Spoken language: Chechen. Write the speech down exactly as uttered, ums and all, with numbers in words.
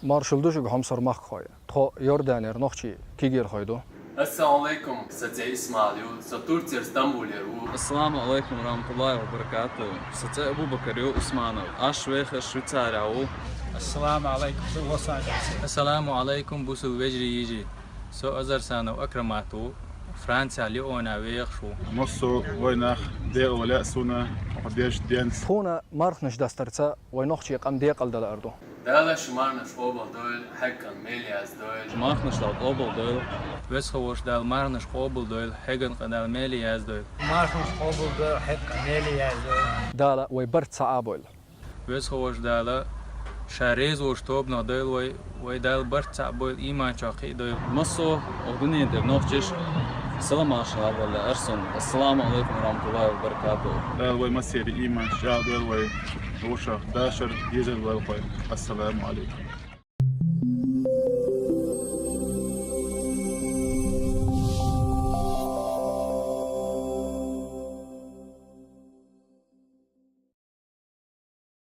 Маршал ду шуга, хьомсара махкахой. Тхо Иорданера нохчий кегийрхой ду. Ассаламу алейкум, са цӀи Исмаил ю, со Турцера Стамбулера ву. Ассаламу алейкум ва рахматуллахи ва баракату. Са цӀи Абубакар ю Усманов. Аш веха Швейцария ву. Ассаламу алейкум, со Лос-Анджелес. Ассаламу алейкум, бусул вежри йижи. Со Азарсанов Акрамат ву. Франция Лионе вехаш ву. Массо вай нах декъала лаьа суна, хьо деш денс. Тхуна мархнаш дастарца вай нохчий къам декъала дала арду. Дала шун мархнаш къобал дойла, хьеган мел яз дойла. Мархнаш Дала къобал дойла. Везха вош Дала мархнаш къобал дойла, хьеган къа Дала мел яз дойла. Мархнаш къобал дойла, хьеган мел яз дойла. Дала вай барт цхьа а бойла. Везха вош Дала ша реза вош тобанах дойла вай, вай Дала барт цхьа а бойла, иман чохь кхиъ дойла. Массо а дунен тӀера нохчаш салам ашхьа валла арсун. Ассаламу алейкум ва рахматуллахи ва баракату. Дала вай массери иман чӀагӀ дойла вай. Вуша дашар дезар валхой. Ассаламу алейкум.